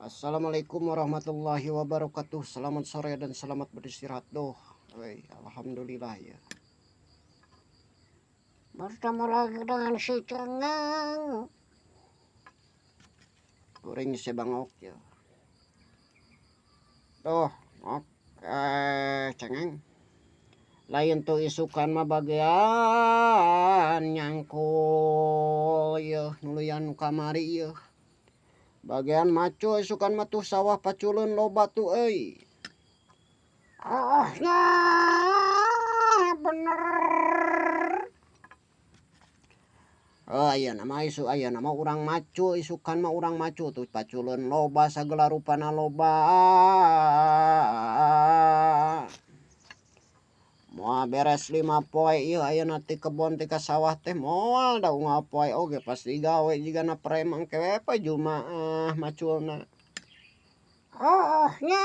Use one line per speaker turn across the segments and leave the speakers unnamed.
Assalamualaikum warahmatullahi wabarakatuh. Selamat sore dan selamat beristirahat doh. Wey, alhamdulillah ya.
Bertemu lagi dengan si Cengeng.
Kuring si Bangok ya. Tuh, oke, Cengeng. Lain tuh isukan mah bagian nyangkul ya, nuluyan nu kamari ya. Bagian maco isukan mah tuh sawah paculeun loba tuh euy.
Oh ya, bener.
Oh, ayeuna mah isu ayeuna mah urang maco isukan mah urang maco tuh paculeun loba sagala rupana loba. Moal beres 5 poe ieu ayeuna ti kebon ti ka sawah teh moal da unggal poe oge pasti gawe jigana preman engke we poe Jumaah maculna.
Oh nya.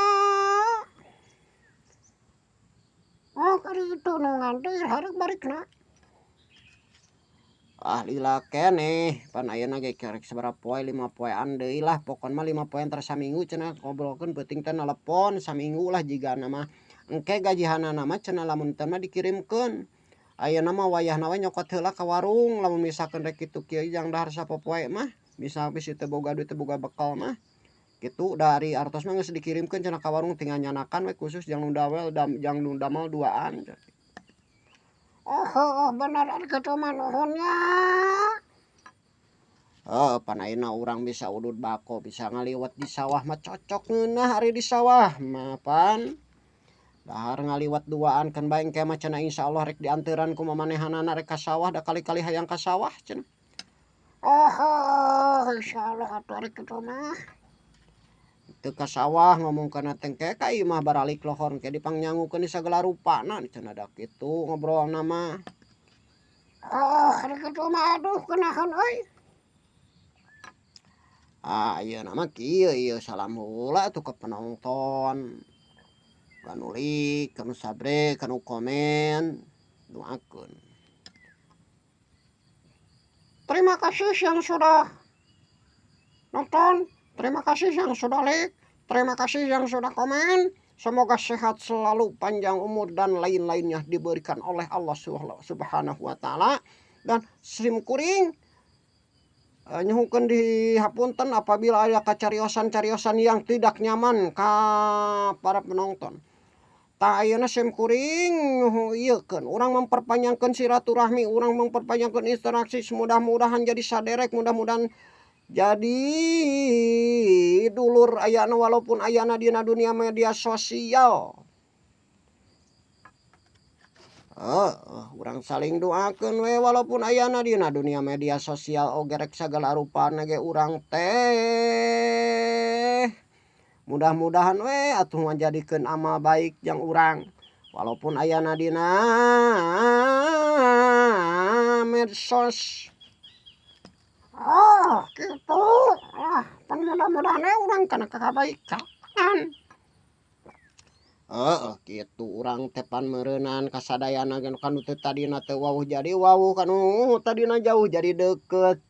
Oh kali itu nu nganter hareup barikna.
Ah lila keneh pan ayeuna ge kerek sabaraha poe 5 poean deui lah pokona mah 5 poe antara saminggu cenah ngobrolkeun peuting teh nelepon saminggu lah jigana mah. Engke gajihanana mah cenah lamun teu mah dikirimkeun. Ayeuna mah wayahna we nyokot heula ka warung lamun misalkeun rek kitu kieu jang dahar sapopoe mah bisa bisi teu boga duit teu boga bekal mah. Kitu dari artos mah geus dikirimkeun cenah ka warung tinggal nyanakan we khusus jang nu dawel jang nu damel duaan.
Oh, oh bener ari kitu mah nuhun nya.
Heuh pan ayeuna urang bisa udud bako bisa ngaliwet di sawah mah cocok ngeunah ari di sawah mah pan. Dahar ngaliwet duaan kan bae engke mah cenah insyaallah rek dianteuran ku mamanehanana rek ka sawah da kali-kali hayang ka sawah cenah.
Oh, insyaallah atuh ari kitu mah.
Teu ka sawah ngomongkeunna teh engke ka imah baralik lohor engke dipangnyangukeun di sagala rupana cenah da kitu ngobrolna mah.
Oh, ari kitu mah aduh kunaon euy.
Ah ayeuna mah kieu ieu salam heula atuh ka penonton. Kanu like, kanu subscribe, kanu komen, doakeun.
Terima kasih yang sudah nonton, terima kasih yang sudah like, terima kasih yang sudah komen.
Semoga sehat selalu, panjang umur dan lain-lainnya diberikan oleh Allah Subhanahu wa taala. Dan sim kuring nyuhunkeun dihapunten apabila ada kacariosan-cariosan yang tidak nyaman ka para penonton. Tah ayeuna sim kuring ieukeun urang memperpanjangkeun silaturahmi, urang memperpanjangkeun interaksi, mudah-mudahan jadi saderek, mudah-mudahan jadi dulur ayana walaupun ayana dina dunia media sosial. Urang saling doakeun we walaupun ayana dina dunia media sosial oge rek sagala rupana ge urang teh. Mudah-mudahan we atuh ngajadikeun amal baik jang urang walaupun ayana dina medsos.
Oh, kitu. Ah, pan mudah-mudahan we urang kana kabaikan.
Heeh, kitu urang teh pan meureunan kasadayana ge kanu teu tadina teu wawuh jadi wawuh, kanu tadina jauh jadi deukeut,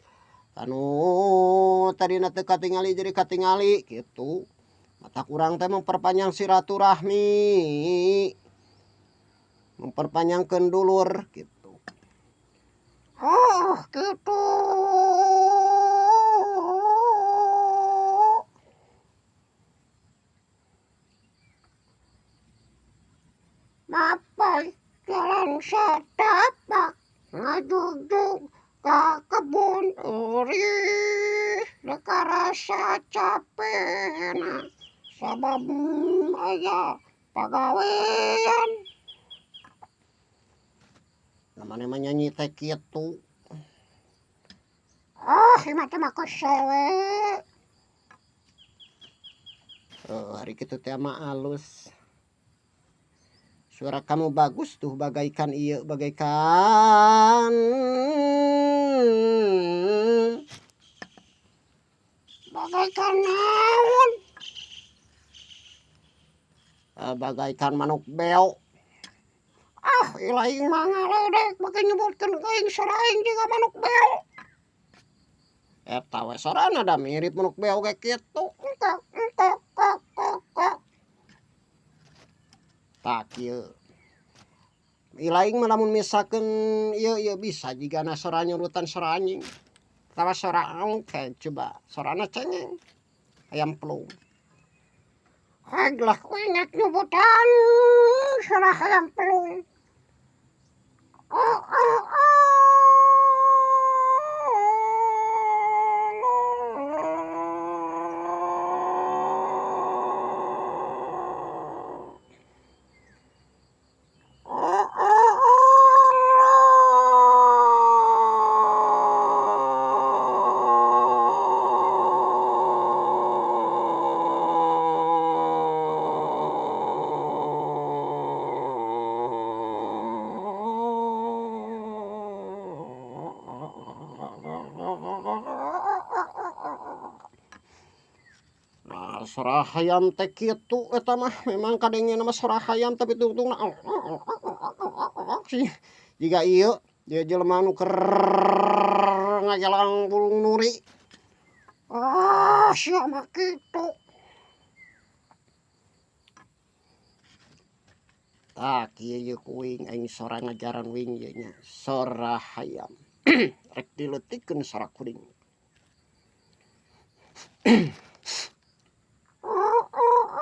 kanu tadina teu katingali jadi katingali kitu. Matak urang teh memperpanjang silaturahmi, memperpanjangkeun dulur kitu.
Oh, kitu. Mapai jalan setapak ngajugjug ka kebun eurih deka rasa capena sabab aya pagawean.
Namanya mah nyanyi teh kitu.
Ah, ieu mah teh mah kesel we.
Hari kitu teh mah alus. Suara kamu bagus tuh bagaikan ieu, bagaikan
bagaikan naon?
Bagaikan manuk beo.
Ah, ilaing mah ngaledek bagi nyebutkeun ka aing sora aing jiga manuk beo.
Eta we sorana da mirip manuk beo ge kitu.
Engke
Tah kieu. Ilaing mah lamun misalkeun ieu ieu bisa jigana sora nyurutan sora anjing. Atawa sora engke coba sorana cengeng hayam pelung.
Heg lah kuing nyubutan sora hayam pelung. Oh, oh, oh. Oh, oh,
Nah, sora hayam teh kitu eta mah memang kadengena mah sora hayam tapi tungtungna sih. Jiga ieu ieu jelema nu keur ngagelang bulung nuri.
Ah, sia mah kitu.
Tah kieu ieu kuing aing sora ngajaran wing ieu nya sora hayam. Rek dileutikeun sora kuring.
Oh, oh, oh.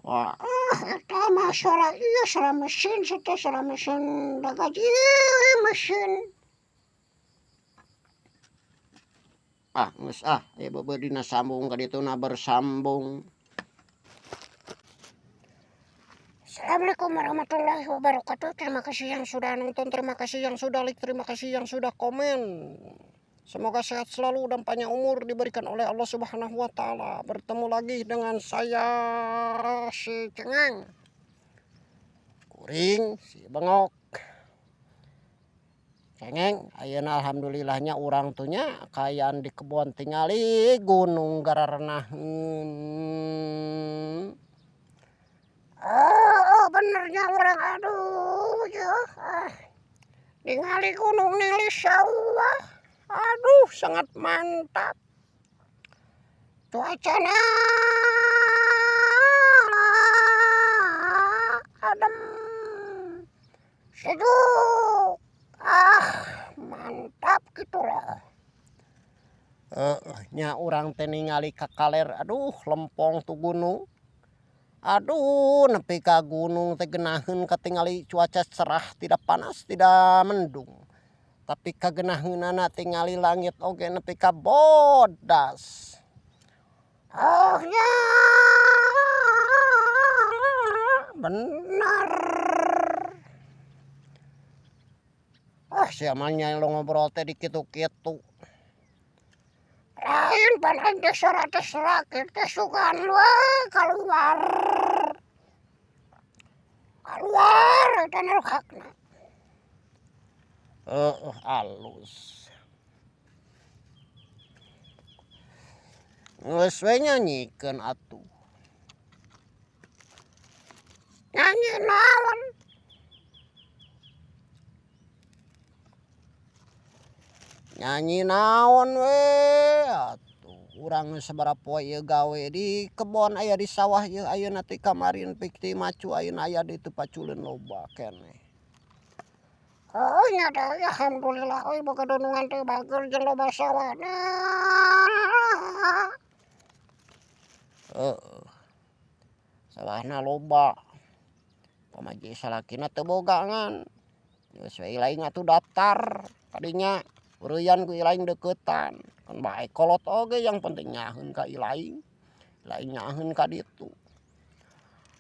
Wah,
Ah, eta mah sora ieu sora mesin teh sora mesin dagaji mesin.
Ah geus ah aya beubeudina sambung ka dituna bersambung.
Assalamualaikum warahmatullahi wabarakatuh. Terima kasih yang sudah nonton,
terima kasih yang sudah like, terima kasih yang sudah komen. Semoga sehat selalu dan panjang umur diberikan oleh Allah Subhanahu wa taala. Bertemu lagi dengan saya si Cengeng. Kuring si Bengok. Cengeng ayeuna alhamdulillahnya urang tuh nya kaayaan di kebon tingali gunung gararenaheun.
Oh, oh benernya urang aduh ya. Ah. Ningali gunung ningali sawah. Aduh sangat mantap. Cuacana adem sejuk. Ah, mantap gitu loh.
Nya urang teh ningali ka kaler aduh lempong tuh gunung. Aduh nepi ka gunung teh geunaheun katingali cuaca cerah tidak panas tidak mendung. Tapi kagenaheunana tingali langit oge nepi ka bodas.
Oh nya benar.
Ah sia mah nya lo ngobrol teh di kitu-kitu.
Lain pan aing teh sora teh serakit teh sugan we keluar. Keluar eta nu hakna.
Heeh alus. Geus we nyanyikeun atuh.
Nyanyi naon?
Nyanyi naon we atuh. Urang geus sabaraha poe ieu gawe di kebon aya di sawah ieu ayeuna teh kamarin pik ti macu ayeuna aya di teu paculeun loba keneh.
Oh nya teh alhamdulillah euy boga dunungan teh bager jeung loba sawahna.
Heeh. Sawahna loba. Pamaji salakina teu boga ngan. Geus we ilaing atuh daftar kadinya. Ureuyan ku ilaing deuketan. Kan bae kolot oge yang penting nyaheun ka ilaing. Ilaing nyaheun ka ditu.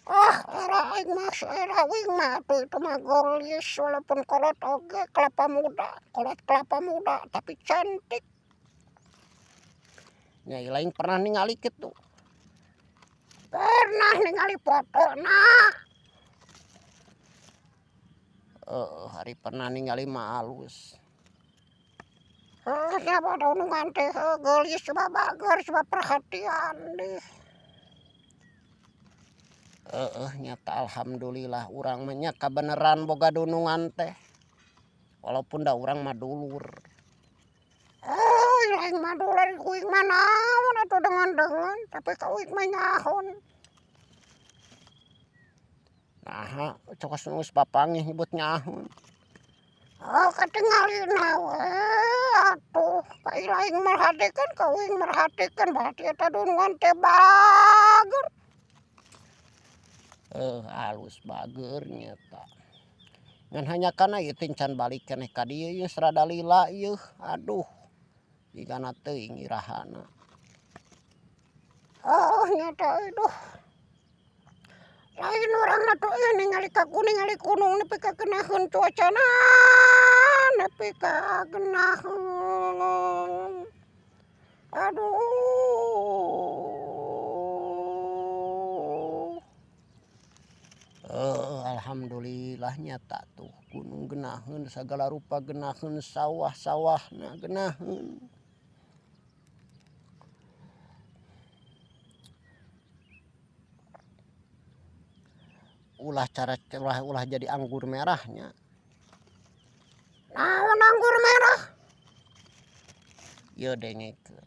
Ah, era aing mah era wing mah atuh itu mah geulis walaupun kolot oge kelapa muda, kolot kelapa muda tapi cantik.
Nya ilaing pernah ningali kitu.
Pernah ningali fotona.
Heeh, hari pernah ningali mah alus.
Heuh nya badunungan teh geulis coba bager coba perhatian deh.
Heeh nyata alhamdulillah urang mah nya kabeneran boga dunungan teh walaupun da urang mah dulur.
Euy lain mah dulur uing mah naon atuh deungeun-deungeun tapi ka uing mah nyahoon.
Naha cokos nu geus papanggih nyebut nyahoon.
Oh katingalina we atuh ka ilaing merhatikeun ka uing merhatikeun berarti eta dunungan teh bager.
Heuh alus bager nya eta. Ngan hanya kana ieu teh can balik keneh ka dieu ieu geus rada lila ieuh aduh jigana teuing irahana.
Heuh nya teh euy duh. Lain urang atuh euy ningali ka ningali gunung nepi ka geunaheun cuacana nepi ka geunaheun. Aduh.
Heuh alhamdulillah nya ta tuh gunung geunaheun sagala rupa geunaheun sawah-sawahna geunaheun. Ulah cara ulah ulah jadi anggur merah nya.
Naon anggur merah?
Ieu dengekeun.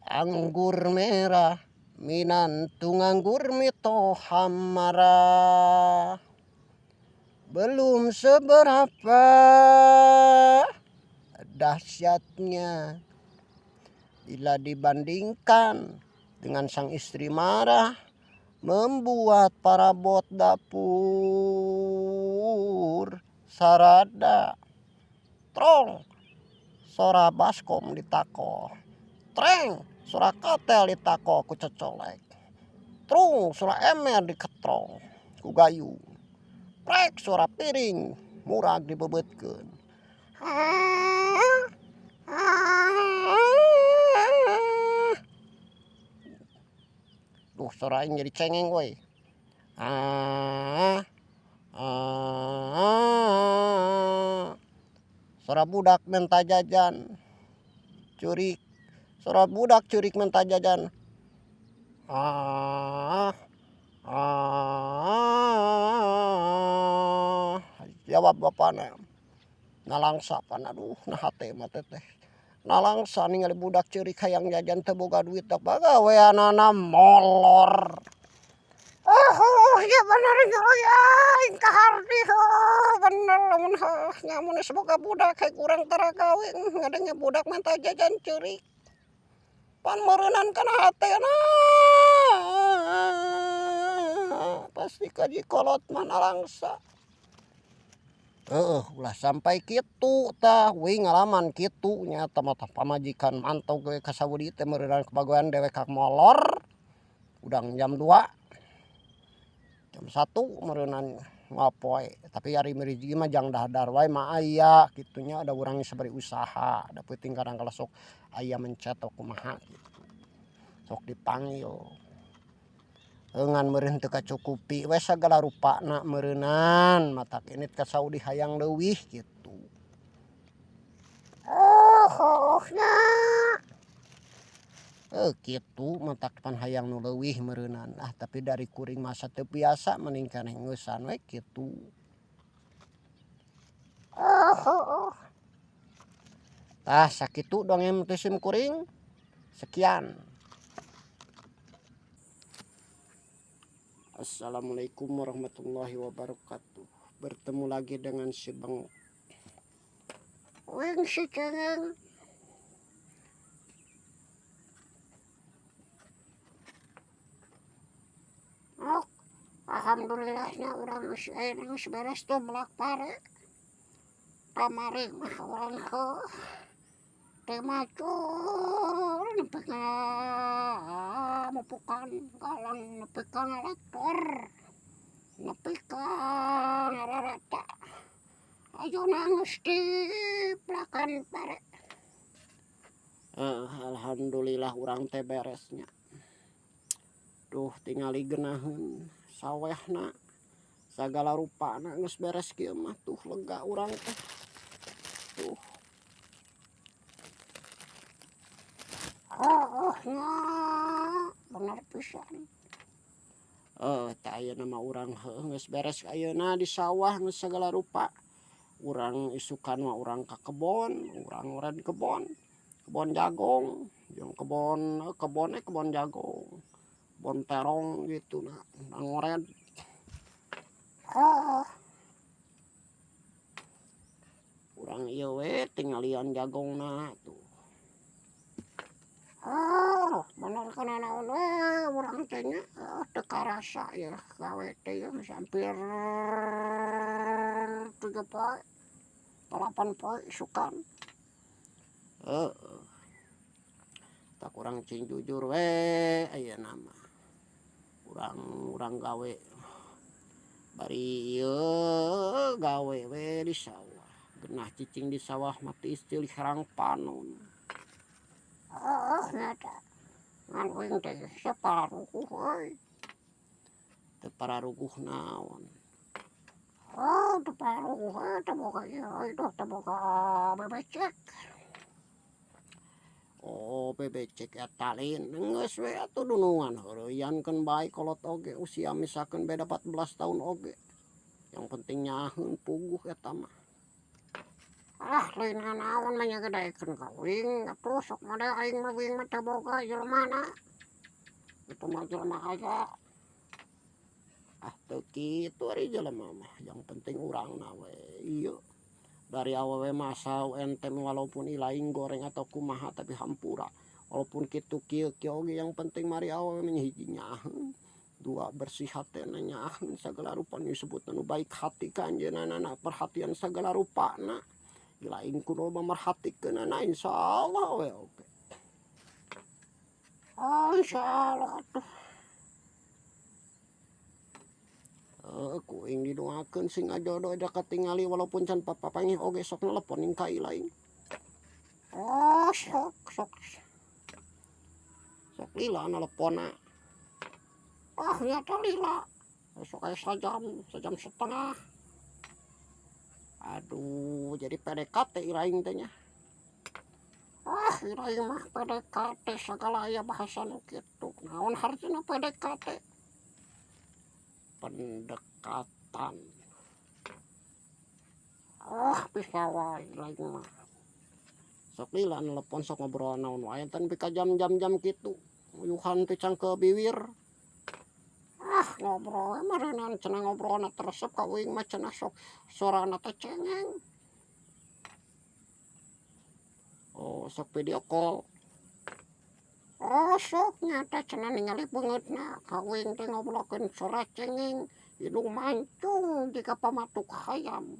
Anggur merah minantu nganggur mitoha marah. Belum seberapa dahsyatnya bila dibandingkan dengan sang istri marah membuat parabot dapur sarada trong sora baskom ditako treng sora katel ditako ku cocolek trung sora emer diketrong ku gayung prek sora piring murag dibebeutkeun. Duh sora aing jadi cengeng euy. Ah ah sora budak menta jajan curik sora budak curik menta jajan ah ah jawab bapana nalangsa pan aduh nah hate mah teteh. Nalangsa ningali budak ceurik hayang jajan teu boga duit da pagaweanana molor.
Oh nya bener nya euy aing kaharti heuh bener lamun heuh nya mun geus boga budak hek urang tara gawe ngadenge budak menta jajan ceurik. Pan meureunan kana hatena pasti kaji kolot mah nalangsa. Heueuh ulah sampai kitu tah uing ngalaman kitu nya tah mah pamajikan mantog we ka Saudi teh meureunan pagawean dewek ka molor hudang jam 2 jam 1 meureunan moal poe tapi ari rezeki mah jang dahar wae mah aya kitu nya da urang geus bari usaha da peuting kadang kala sok aya mencet kumaha kitu sok dipanggil. Ngan meureun teu kacukupi we sagala rupana meureunan matak indit ka Saudi hayang leuwih kitu. Oh heuh nya.
Heuh kitu matak pan hayang nu leuwih meureunan ah tapi dari kuring masa teu biasa mending keneh ngeusan we kitu.
Oh heuh.
Tah sakitu dongeng ti sim kuring sekian. Assalamualaikum warahmatullahi wabarakatuh. Bertemu lagi dengan si Bengok.
Uing si cengeng. Ok, alhamdulillahnya urang geus aya geus beres tuh melak pare. Kamari mah urang heuh teu macul nepi ka mupukan galang nepi ka ngalektor nepi ka ngararata ayeuna geus dipelakan pare.
Alhamdulillah urang teh beresnya. Duh tingali geunaheun sawehna sagala rupana geus beres kieu mah tuh lega urang teh. Tuh.
Oh nya bener pisan.
Tah ayeuna mah urang heueuh geus beres ayeuna di sawah geus sagala rupa. Urang isukan mah urang ka kebon, urang ngored kebon, kebon jagong jeung kebon, kebon we kebon jagong, kebon terong kitu nah urang ngored. Urang ieu we tingalian jagongna tuh.
Bener kana naon we urang teh nya teu karasa yeuh gawe teh yeuh geus hampir tujuh poe, dalapan poe isukan.
Heueuh tah urang cing jujur we ayeuna mah urang urang gawe bari ieu gawe we di sawah genah cicing di sawah mah tiis tilih herang panon.
Heueuh nya ta ngan uing teh hese pararuguh euy.
Teu pararuguh naon.
Heuh teu pararuguh euy teu boga ieu euy duh teu boga bebecek.
Oh bebecek eta lain geus we atuh dunungan heureuyankeun bae kolot oge usia misalkan beda 14 tahun oge yang penting nyaaheun puguh eta mah.
Ah lain nanaon mah nya ge daekeun ka uing atuh sok model aing mah uing mah teu boga jelemana. Itu mah jelema aya.
Ah teu kitu ari jelema mah yang penting urangna we ieu dari awewe mah asal ente walaupun ilaing goreng atau kumaha tapi hampura walaupun kitu kieu kieu oge yang penting mah ari awewe mah hiji nyaaheun dua bersih hatena nyaaheun sagala rupa nu disebutna nu baik hati ka anjeunna perhatian sagala rupana ilaing ku loba merhatikeunana insyaallah we oge.
Oh insyaallah atuh.
Heuh ku uing didoakeun sing ngajodoh da katingali walaupun can papanggih oge sok nelepon ka ilaing.
Oh sok sok.
Sok lila neleponna.
Ah nya teh lila. Sok aya sajam, sajam setengah.
Aduh jadi PDKT ilaing teh nya.
Ah ilaing mah PDKT sagala aya bahasa nu kitu. Naon hartina PDKT?
Pendekatan.
Ah bisa wae ilaing mah.
Sok lila nelepon sok ngobrol naon wae teh nepi ka jam-jam-jam kitu. Uyuhan teh cangkeul biwir.
Ah ngobrol we meureunnan cenah ngobrolna teh resep ka uing mah cenah sok sorana teh cengeng.
Oh sok video call.
Oh sok nya teh cenah ningali beungeutna ka uing teh ngobrolkeun sora cengeng hidung mancung jiga pamatuk hayam.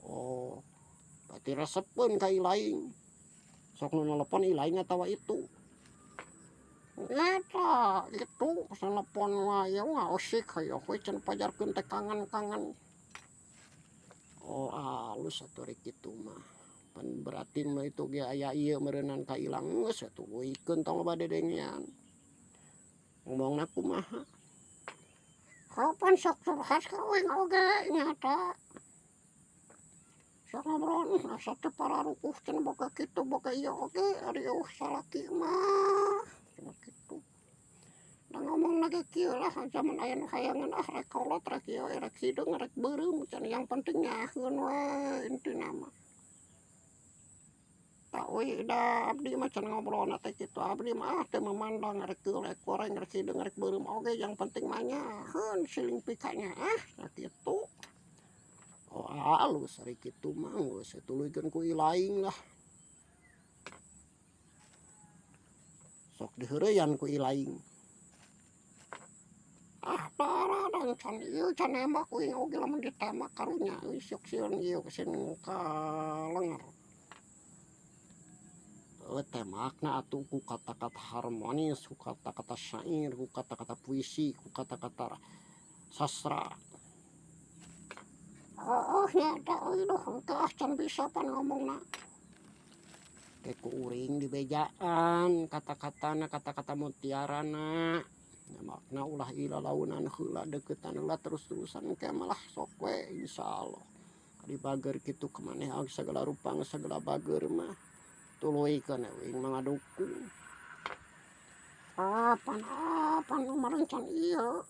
Oh berarti resepeun ka ilaing. Sok nu nelepon ilaing atawa itu.
Eta itu telepon mah ieu mah usik hayoh we cenah pajarkeun teh kangen-kangen.
Oh alus atuh rek kitu mah. Pan berarti mah itu ge aya ieu meureunan ka ilang geus we tuluikeun tong loba dedengean. Ngomongna kumaha?
Kapan sok curhat ka uing oge nya ta. Sok ngobrol asa teu pararuguh cenah boga kitu boga ieu oge ari eueuh salaki mah cenah kitu. Da ngomongna ge kieu lah jaman aya nu hayangeun ah rek kolot rek ieu rek hideung rek beureum cenah yang penting nyaaheun we intina mah. Tah uih da abdi mah cenah ngobrolna teh kitu abdi mah ah teu memandang rek kieu rek goreng rek hideung rek beureum oge yang penting mah nyaaheun siling pikanya ah cenah kitu.
Oh alus ari kitu mah geus we tuluikeun ku ilaing lah. Sok diheureuyan ku ilaing.
Ah parah dan can ieu can nembak uing oge lamun ditembak karunya euy sok sieun ieu sieun kalenger.
Heueuh tembakna atuh ku kata-kata harmonis, ku kata-kata syair, ku kata-kata puisi, ku kata-kata sastra.
Heueuh nya eta euy duh engke ah can bisa pan ngomongna.
Ke ku uring dibejaan kata-katana kata-kata mutiarana. Nembakna ulah ilalaunan heula deuketan heula terus-terusan engke mah lah sok we insyaallah. Ari bager kitu ka maneh sagala rupa sagala bager mah. Tuluikeun we uing mah ngadukung.
Ah pan ah pan meureun can ieu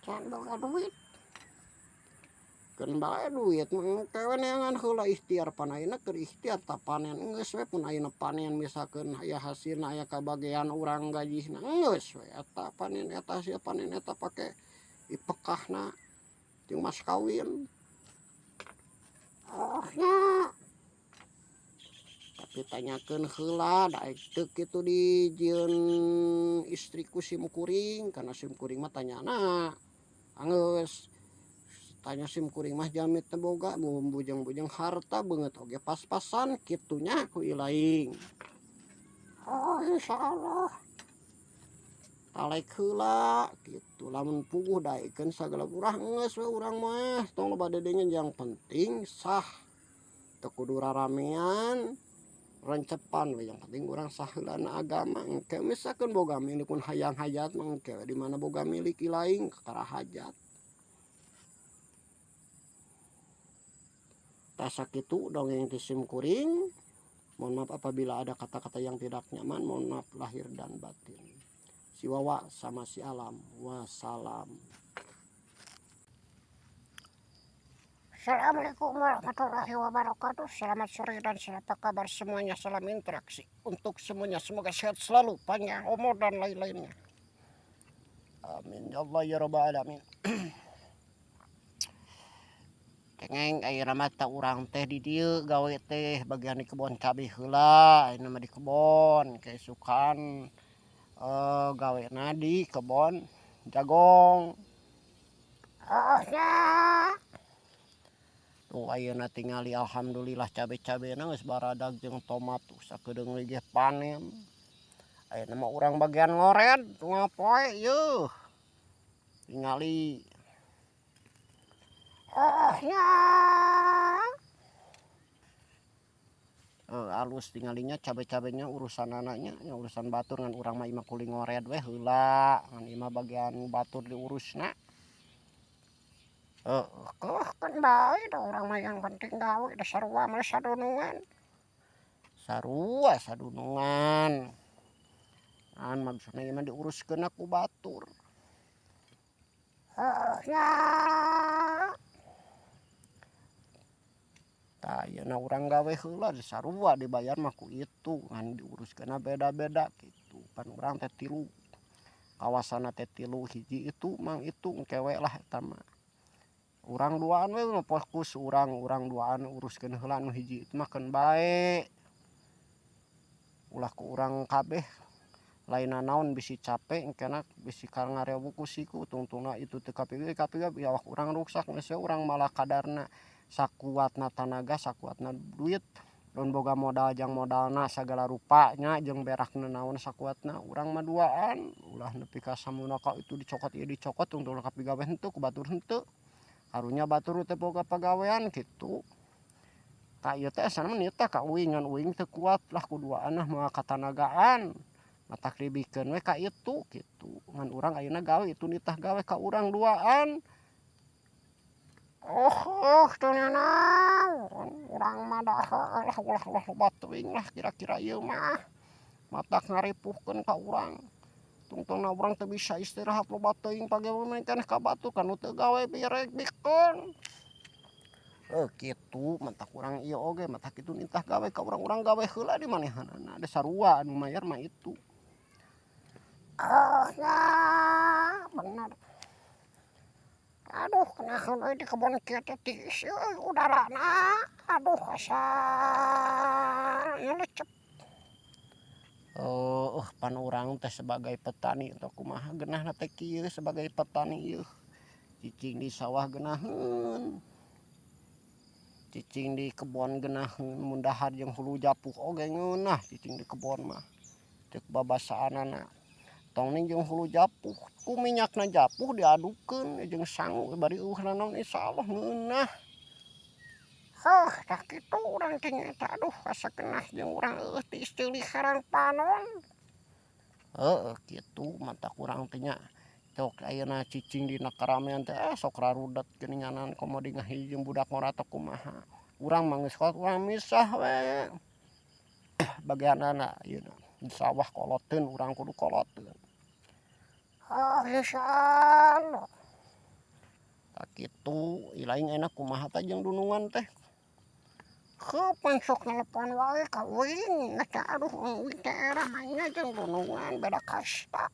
can boga duit. Keun bae duit mah engke we neangan heula ikhtiar pan ayeuna keur ikhtiar tah panen geus we pun ayeuna panen misalkeun aya hasilna aya kabagean urang gajihna geus we eta panen eta hasil panen eta pake ipekahna jeung mas kawin. Oh nya. Tapi tanyakeun heula da aing teu kitu dijieun istri ku sim kuring karena sim kuring mah tanyana anggeus tanya sim kuring mah jalmi teu boga bujeng-bujeng harta beungeut oge pas-pasan kitu nya ku ilaing. Oh insyaallah. Talek heula kitu lamun puguh daekeun sagala urang geus we urang mah tong loba dedengen yang penting sah. Teu kudu raramean rencepan we yang penting urang sah heula na agama engke misalkeun boga milik mun hayang hajat mah engke we di mana boga milik ilaing kakara hajat. Tah sakitu dongeng ti sim kuring. Mohon maaf apabila ada kata-kata yang tidak nyaman, mohon maaf lahir dan batin. Si Wawa sama si Alam, wassalam.
Assalamualaikum warahmatullahi wabarakatuh. Selamat sore dan apa kabar semuanya. Salam interaksi untuk semuanya. Semoga sehat selalu, panjang umur dan lain-lainnya. Amin ya Allah ya rabbal alamin. Cengeng ayeuna mah tah urang teh di dieu gawe teh bagian di kebon cabe heula ayeuna mah di kebon keisukan gawena di kebon jagong. Heuh nya. Tuh ayeuna tingali alhamdulillah cabe-cabena geus baradag jeung tomat tuh sakedeung we ge panen. Ayeuna mah urang bagian ngored unggal poe yeuh tingali. Heuh nya. Alus tingalinya cabe-cabenya urusanana nya urusan batur ngan urang mah imah kuli ngored we heula ngan imah bagian batur diurusna. Heuh keuh keun bae da urang mah yang penting gawe da sarua mah sadunungan. Sarua sadunungan ngan maksudna ieu mah diuruskeunna ku batur. Heuh nya. Tah ayeuna urang gawe heula sarua dibayar mah ku itu ngan diuruskeunna beda-beda kitu pan urang teh tilu kawasanna teh tilu hiji itu mang itu engke we lah eta mah. Urang duaan we fokus urang urang duaan uruskeun heula nu hiji itu mah keun bae. Ulah ku urang kabeh lain nanaon bisi cape engkena bisi ngarewu ku siku tungtungna itu teu kapiwe kapiwe awak urang ruksak geus we urang malah kadarna sakuatna tanaga sakuatna duit lamun boga modal jang modalna sagala rupa nya jeung berakna naon sakuatna urang mah duaan ulah nepi ka samuna ka itu dicokot ieu dicokot tungtungna kapigawe henteu ku batur henteu karunya batur teu boga pagawean kitu. Ka ieu teh asana mah nitah ka uing ngan uing teu kuat lah ku duaan lah moal katanagaan matak dibikeun we ka itu kitu ngan urang ayeuna gawe itu nitah gawe ka urang duaan. Oh teu nanaon urang mah da heueuh lah ulah ulah loba teuing lah kira-kira ieu mah matak ngaripuhkeun ka urang. Tungtungna urang teu bisa istirahat loba teuing pagawe mah keneh ka batur ka nu teu gawe birek bikeun. Heuh kitu matak urang ieu oge matak kitu nitah gawe ka urang urang gawe heula di manehanana da sarua anu mayar mah itu.
Oh nya bener. Aduh kunaon euy di kebon kieu teh tiis euy udarana aduh asa ngelecep.
Heuh pan urang teh sebagai petani teh kumaha geunahna teh kieu sebagai petani ieu cicing di sawah geunaheun. Cicing di kebon geunaheun mun dahar jeung hulu japuh oge ngeunah cicing di kebon mah ceuk babasaanana. Tong ning jeung hulu japuh ku minyakna japuh diadukeun jeung sangu bari eueuh nanaon insyaallah ngeunah.
Heuh tah kitu urang teh nyaeta aduh asa geunah jeung urang eueuh tiis ceuli sareng panon.
Heueuh kitu matak urang teh nya sok ayeuna cicing dina karamean teh sok rarudet geuninganan komo di ngahiji jeung budak ngora teh kumaha. Urang mah geus kolot urang misah we bagianana ayeuna.
Di sawah koloteun urang kudu koloteun.
Oh insyaallah.
Tah kitu ilaing ayeuna kumaha tah jeung dunungan teh.
Heuh pan sok nelepon wae ka uing teh aduh uing teh era mah nya jeung dunungan beda kasta.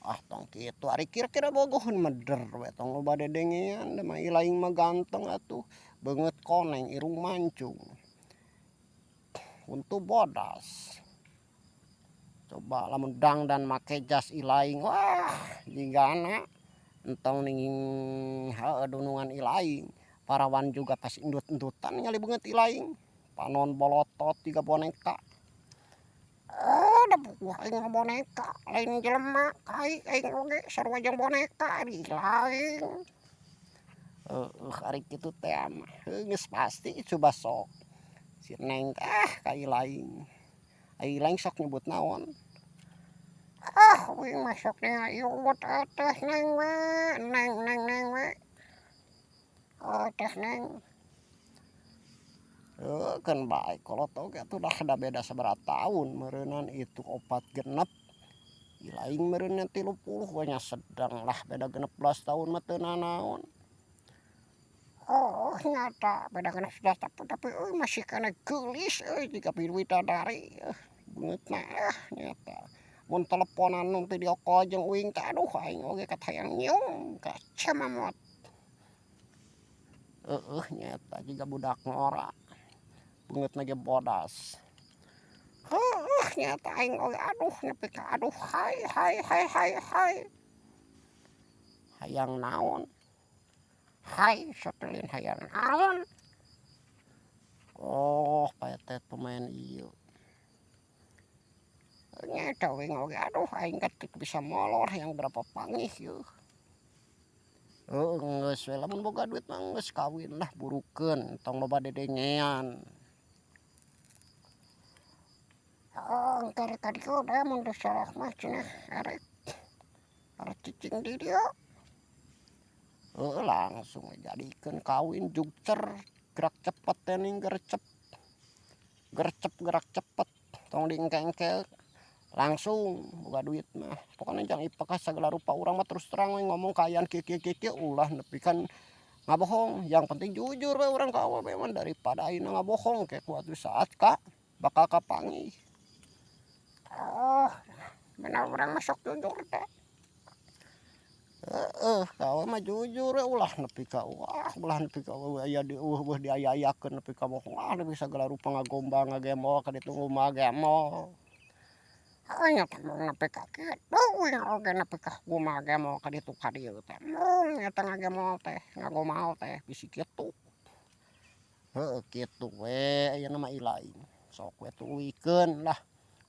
Ah tong kitu ari kira-kira bogoheun meder we tong loba dedengean da mah ilaing mah ganteng atuh beungeut koneng irung mancung. Huntu bodas. Coba lamun dangdan make jas ilaing wah jigana entong ning heueuh dunungan ilaing. Parawan juga pas endut-endutan ningali beungeut ilaing panon bolotot jiga boneka.
Oh da puguh aing mah boneka lain jelema kai aing oge sarua jeung boneka ari lain.
Heueuh ari kitu teh mah heuh geus pasti coba sok si neng teh ah ka ilaing. Ari ilaing sok nyebut naon.
Ah uing mah sok ieu teh neng we neng neng neng we. Oh teh neng.
Heuh keun bae kolot oge atuh da beda sabaraha taun meureunan itu opat genep ilaing meureun nya 30 we nya sedang lah beda 16 taun mah teu nanaon.
Oh nyata beda 16 tapi euy masih keneh geulis euy jiga bidadari
beungeutna ah nyata. Mun teleponan nu video call jeung uing teh aduh aing oge katahayang nyium ka cemamot. Heueuh nyata jiga budak ngora beungeutna ge bodas.
Heueuh nyata aing oge aduh nepi ka aduh hai hai hai hai hai.
Hayang naon.
Hai satelin hayang naon.
Oh paeteh pemain ieu.
Nyata uing oge aduh aing teh bisa molor hayang berapa panggih yeuh.
Heueuh geus we lamun boga duit mah geus kawin lah burukeun tong loba dedengean.
Oh engke rek ka dieu da mun teu salah mah cenah arek arek cicing di dieu.
Heueuh langsung we jadikeun kawin jugcer gerak cepet teh ning gercep. Gercep gerak cepet tong diengke-engke langsung boga duit mah pokona jang ipekah sagala rupa urang mah terus terang we ngomong kaayaan kieu kieu kieu kieu ulah nepi kan ngabohong yang penting jujur we urang ka awewe mah daripada ayeuna ngabohong ke suatu saat ka bakal kapanggih.
Oh bener urang mah sok jujur teh.
Heueuh ka awewe mah jujur we ulah nepi ka wah ulah nepi ka aya di eueuh diaya-ayakeun nepi ka bohong ah nepi sagala rupa ngagombal ngagembol ka ditu ngumbal gembol.
Heuh nya teh mung nepi ka kitu uing oge nepi ka kumaha gemol ka ditu ka dieu teh mung eta ngagemol teh ngagomal teh
bisi kitu. Heueuh kitu we ayeuna mah ilaing sok we tuluikeun lah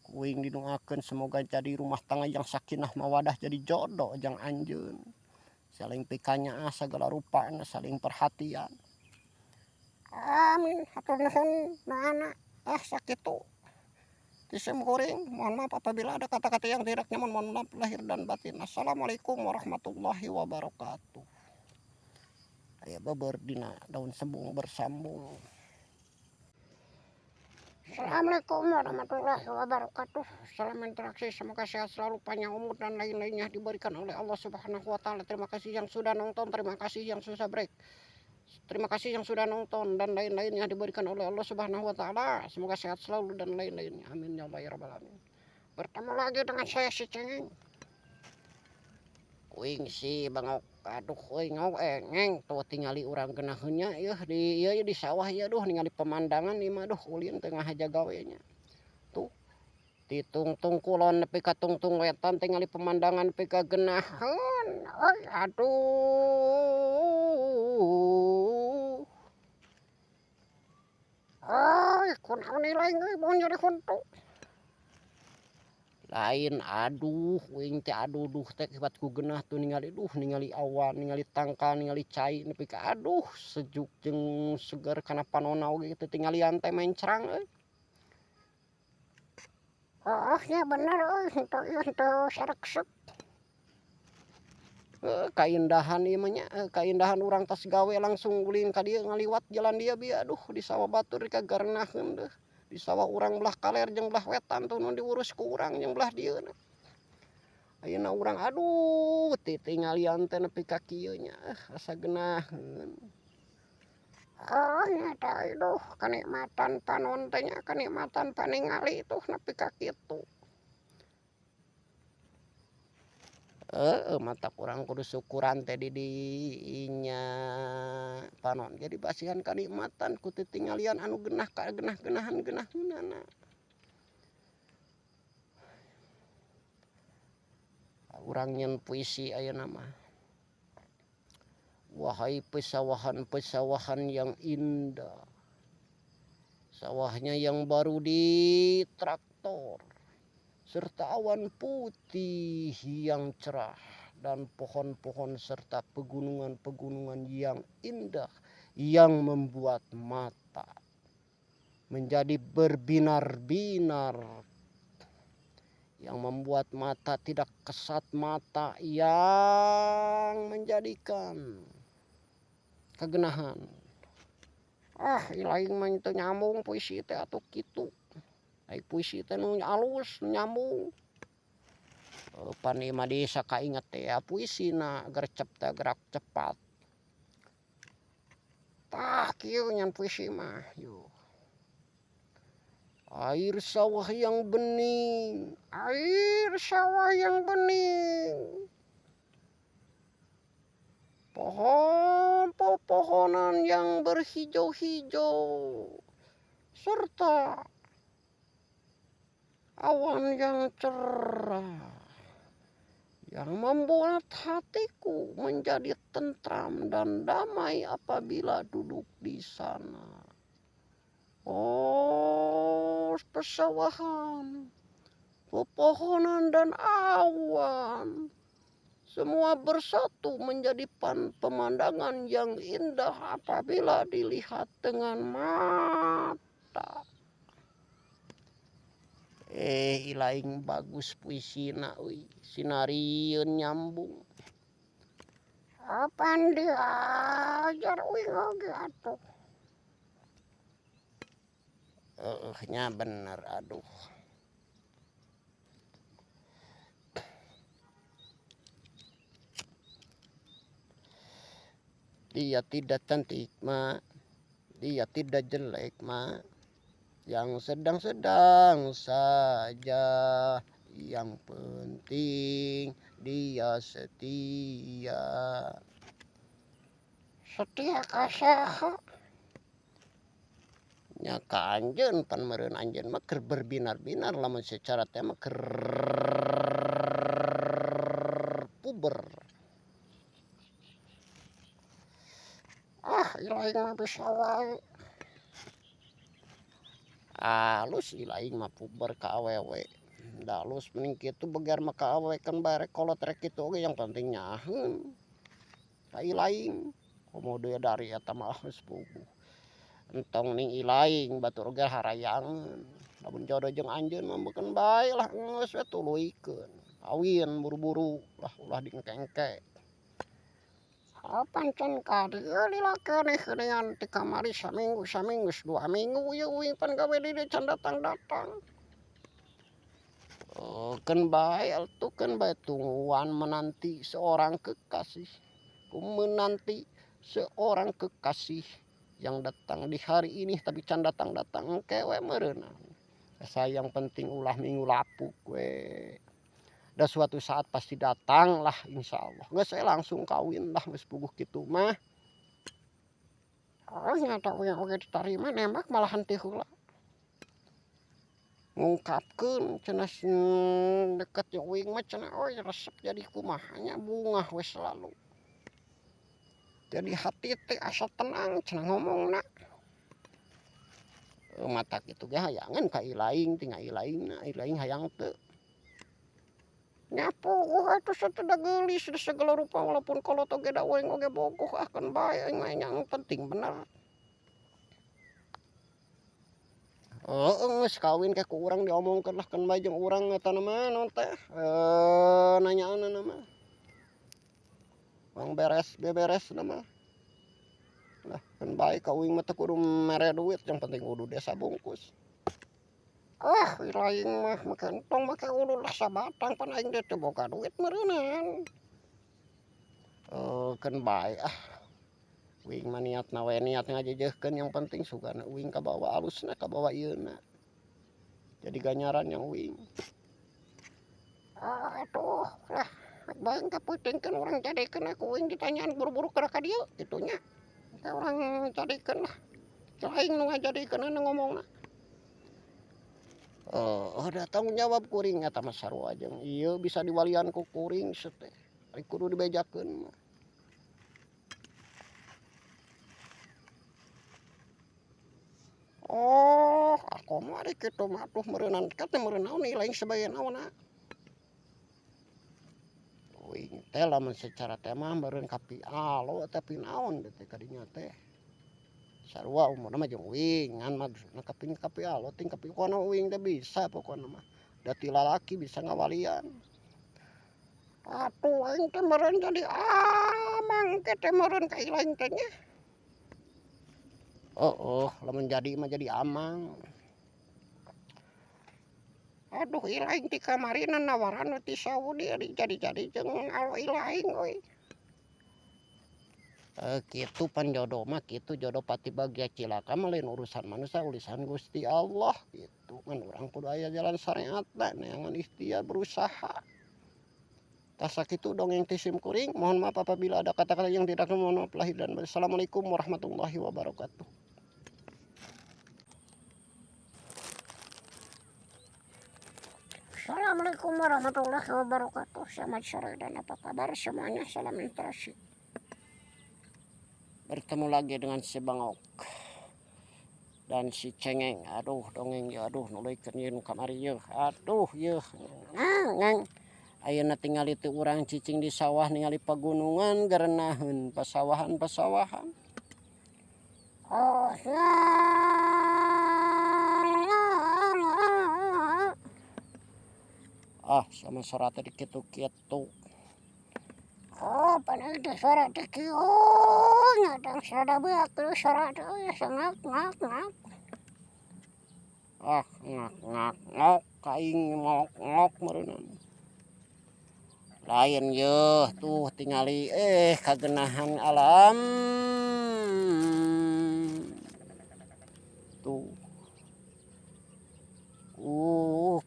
ku uing didoakeun semoga jadi rumah tangga yang sakinah mawadah jadi jodoh jang anjeun. Saling pikanyaah sagala rupana saling perhatian.
Amin hatur nuhun doana ah sakitu. Ti sim kuring mohon maaf apabila ada kata-kata yang tidak nyaman, mohon maaf lahir dan batin. Assalamualaikum warahmatullahi wabarakatuh.
Aya beber dina daun sembung bersambung.
Assalamualaikum warahmatullahi wabarakatuh. Salam interaksi, semoga sehat selalu, panjang umur dan lain-lainnya diberikan oleh Allah Subhanahu wa taala. Terima kasih yang sudah nonton, terima kasih yang sudah break. Terima kasih yang sudah nonton dan lain-lainnya diberikan oleh Allah Subhanahu wa taala. Semoga sehat selalu dan lain-lainnya. Amin ya Allah ya rabbal alamin. Bertemu lagi dengan saya si Cengeng.
Kuing si bangok aduh euy ngok ngeng tuh tingali urang geunaheun nya yeuh di ieu di sawah ieu duh ningali pemandangan ieu mah duh ulin teu ngahaja gawe nya. Tuh ti tungtung kulon nepi ka tungtung wetan tingali pemandangan nepi ka geunaheun
euy aduh. Euy kunaon lain euy mun jadi huntu.
Lain aduh uing teh aduh duh teh kibat ku geunah tuh ningali duh ningali awan ningali tangkal ningali cai nepi ka aduh sejuk jeung seger kana panonna oge teu tinggalian teh mencrang euy.
Heueuh nya bener euy henteu ieu henteu sareksek.
Heuh kaindahan ieu mah nya kaindahan urang tos gawe langsung ulin ka dieu ngaliwat jalan dieu bieu aduh di sawah batur kagarnaheun deuh. Di sawah urang belah kaler jeung belah wetan tuh nu diurus ku urang jeung belah dieuna. Ayeuna urang aduh titingalian teh nepi ka kieu nya asa geunaheun. Ah nya eta aduh kanikmatan panon teh nya kanikmatan paningali tuh nepi ka kitu. Heeh matak urang kudu syukuran teh di dinya panon ge dipasihan kanikmatan ku titingalian anu genah ka genah-genahan genaheunana. Urang nyeun puisi ayeuna mah. Wahai pesawahan-pesawahan yang indah, sawahnya yang baru ditraktor, serta awan putih yang cerah dan pohon-pohon serta pegunungan-pegunungan yang indah yang membuat mata menjadi berbinar-binar, yang membuat mata tidak kesat mata, yang menjadikan kegenahan. Ah ilaing mah teu nyambung puisi teh atuh kitu. Ai puisi teh nu alus nu nyambung. Pan ieu mah di sakainget teh ya puisina gercep teh gerak cepat. Tah kieu nyan puisi mah yuh. Air sawah yang bening, air sawah yang bening. Pohon pepohonan yang berhijau-hijau serta awan yang cerah yang membuat hatiku menjadi tentram dan damai apabila duduk di sana. Oh, pesawahan, pepohonan dan awan semua bersatu menjadi pemandangan yang indah apabila dilihat dengan mata. Ilaing bagus puisina euy, sinarieun nyambung. Apan diajar uing oge atuh. Heeh nya bener aduh. Dia tidak cantik ma, dia tidak jelek ma, yang sedang-sedang saja, yang penting dia setia. Setia ka saha? Nya ka anjeun pan meureun anjeun mah keur berbinar-binar lamun secara teh mah keur puber. Ah ilaing mah bisa wae. Alus ilaing mah puber ka awewe. Da alus mending kitu beger mah ka awewe kan bare kolot rek kitu oge yang penting nyaheun. Ka ilaing komo deui dari eta mah geus puguh. Entong ning ilaing batur oge harayangeun. Lamun jodoh jeung anjeun mah beukeun bae lah geus we tuluykeun. Kawin buru-buru lah ulah diengke-engke. Apan can ka dieu lila keneh geuningan ti kamari saminggu saminggu geus 2 minggu ieu uing pan gawe di dieu can datang-datang. Oh, keun bae atuh keun bae tungguan menanti seorang kekasih. Ku menanti seorang kekasih yang datang di hari ini tapi can datang-datang engke we meureunna. Sayang penting ulah minggu lapuk we. Da suatu saat pasti datang lah insyaallah. Geus we langsung kawin lah geus puguh kitu mah. Oh nya eta uing oge ditarima nembak malahan ti heula. Ngungkapkeun cenah deket jeung uing mah cenah euy resep jadi kumaha nya bungah we selalu. Jadi hati teh asa tenang cenah ngomongna. Mata kitu ge hayangeun ka ilaing tinggal ilaingna ilaing hayang teu. Nya puguh atuh sateda geulis da sagala rupa walaupun kolot oge da uing oge bogoh ah keun bae aing mah yang penting bener. Heeh geus kawin ke ku urang diomongkeun lah keun bae jeung urang eta mah naon teh nanyaanna mah. Urang beres beberesna mah. Lah keun bae ka uing mah teu kudu mere duit yang penting kudu desa bungkus. Ah lain mah make entong make udud lah sabatang pan aing teh teu boga duit meureunan. Keun bae ah. Uing mah niatna we niat ngajejeuhkeun yang penting sugana uing kabawa alusna kabawa ieuna. Jadi ganjaran yang uing. Aduh lah rek bae kapeutingkeun urang jadikeun ku uing ditanyaan buru-buru geura ka dieu kitu nya. Engke urang jadikeun lah. Aing nu ngajadikeunana ngomongna. Oh da tanggung jawab kuring eta mah sarua jeung ieu bisa diwalian ku kuring teh. Ari kudu dibejakeun mah. Oh, komo ari kitu mah atuh meureunan teh meureun naon lain sebagai naonna. Uing teh lamun secara teh mah meureun kapialo tapi naon teh kadinya teh. Sarua umurna mah jeung uing ngan maksudna kaping kapialo ting kapi pokona uing teh bisa pokona mah. Da ti lalaki bisa ngawalian. Atuh aing teh meureun jadi amang teh meureun ka ilaing teh nya. Oh, lamun jadi mah jadi amang. Aduh ilaing ti kamarina nawaran ti Saudi ari jadi-jadi jeung alo ilaing euy. Kitu pan jodoh mah kitu jodoh pati bagya cilaka mah lain urusan manusia urusan Gusti Allah kitu. Ngan urang kudu aya jalan syariatna neangan ikhtiar berusaha. Tah sakitu dongeng ti sim kuring, mohon maaf apabila ada kata-kata yang tidak mohon maaf lahir dan batin. Assalamualaikum warahmatullahi wabarakatuh. Assalamualaikum warahmatullahi wabarakatuh. Selamat sore dan apa kabar semuanya? Salam interaksi. Bertemu lagi dengan si Bangok dan si Cengeng. Aduh dongeng ya, aduh nuluykeun ieu nu kamari yeuh. Aduh yeuh. Ngang. Ayeuna tingali teu urang cicing di sawah ningali pagunungan garenaheun pasawahan-pasawahan. Oh, ah sama sora teh kitu-kitu. Oh, pan teh sora teh kieu nya tang sada beak teh sora teh euy ngak ngak ngak. Ah ngak ngak ngok kaing ngok ngok meureunna. Lain yeuh tuh tingali kagenahan alam. Tuh.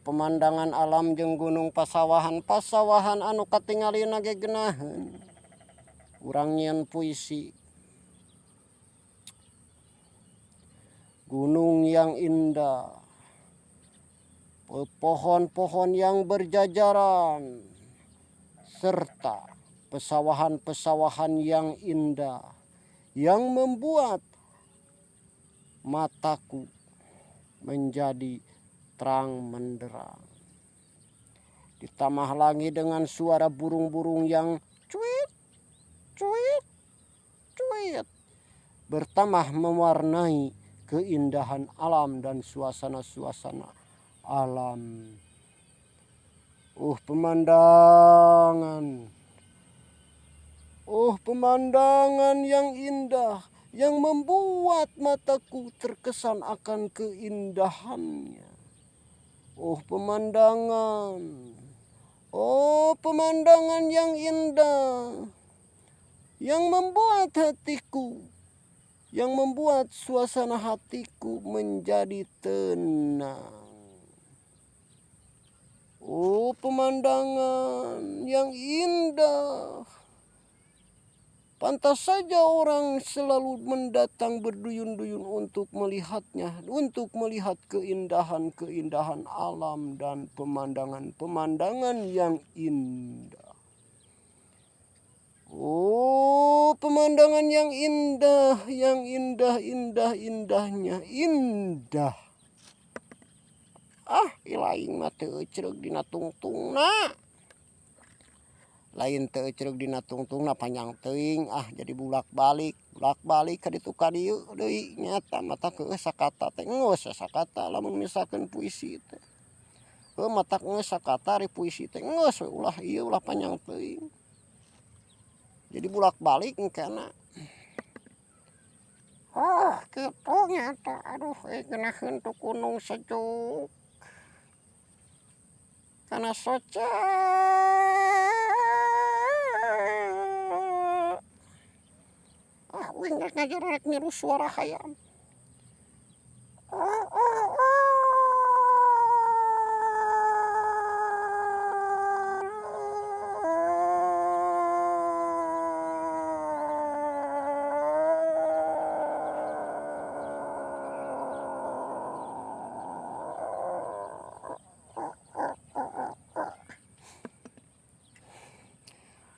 Pemandangan alam jeung gunung pasawahan-pasawahan anu katingalina ge geunaheun. Urang nyieun puisi. Gunung yang indah, pepohon-pohon yang berjajaran, serta pesawahan-pesawahan yang indah yang membuat mataku menjadi terang menderang. Ditambah lagi dengan suara burung-burung yang cuit, cuit, cuit, bertambah mewarnai keindahan alam dan suasana-suasana alam. Pemandangan. Pemandangan yang indah yang membuat mataku terkesan akan keindahannya. Pemandangan. Pemandangan yang indah yang membuat hatiku, yang membuat suasana hatiku menjadi tenang. Pemandangan yang indah. Pantas saja orang selalu mendatang berduyun-duyun untuk melihatnya, untuk melihat keindahan-keindahan alam dan pemandangan-pemandangan yang indah. Pemandangan yang indah, yang indah, indah, indahnya, indah. Ah, ilaing mah teu ecreug dina tungtungna. Lain teu ecreug dina tungtungna panjang teuing, ah jadi bulak-balik, bulak-balik ka ditu ka dieu deui nyata mata keueuh sakata teh geus sakata lamun misalkeun puisi teh. Heuh matak geus sakata ari puisi teh geus we ulah ieu ulah panjang teuing. Jadi bulak-balik engkena. Oh, kitu nyata. Aduh, geunaheun tuh gunung sejuk.
Kana soca. Ah uing rek ngajar rek niru suara hayam.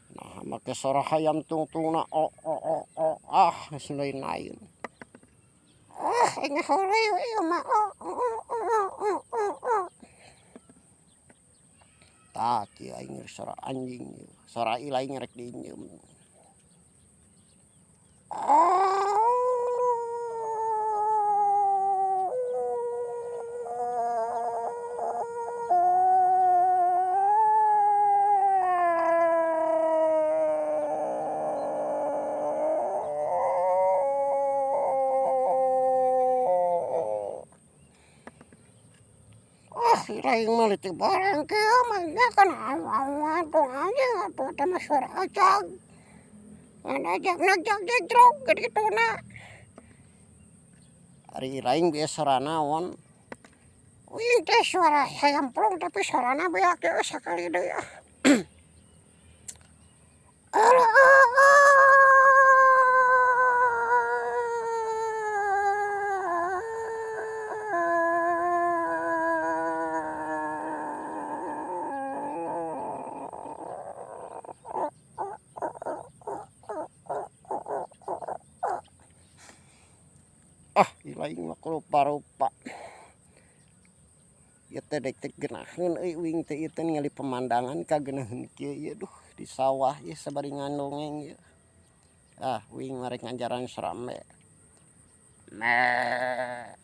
Nah make suara hayam tungtungna o o o o ah geus lain-lain. Ah aing heureuy we ieu mah o o o o o o. Tah kieu aing suara anjing ieu, suara ilaing rek diinjeum. Ah iraing mah leutik barang kieu mah nya kan atuh anjing atuh teh mah suara ajag. Ngan ajagna jag jegrog ka dituna. Ari iraing bieu suara naon? Uing teh suara hayam pelung tapi suarana beak deui sakali deui ah. Ah ilaing mah rupa-rupa. Ieu teh dek teh geunaheun euy uing teh ieu teh ningali pemandangan kageunaheun kieu ieu duh di sawah ieu sabari ngadongeng ieu. Ah uing mah rek ngajaran sarame. Mee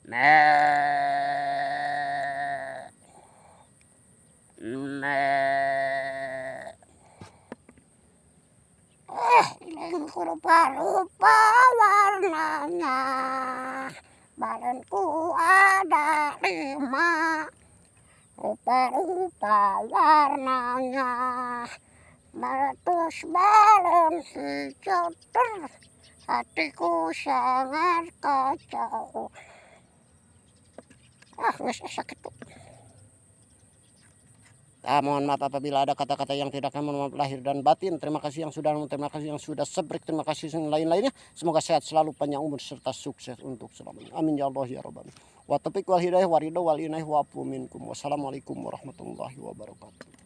mee mee. Ah ilaing rupa-rupa warnanya. Balonku ada 5, rupa-rupa warnanya. Meletus balon hijau ter, hatiku sangat kacau. Ah geus asa kitu. Ah, mohon maaf apabila ada kata-kata yang tidak mohon maaf lahir dan batin. Terima kasih yang sudah nonton, terima kasih yang sudah subscribe, terima kasih yang lain-lainnya. Semoga sehat selalu, panjang umur serta sukses untuk selamanya. Amin ya Allah ya rabbal alamin. Wa taufiq wal hidayah wa ridho wal inayah wa afu minkum. Wassalamualaikum warahmatullahi wabarakatuh.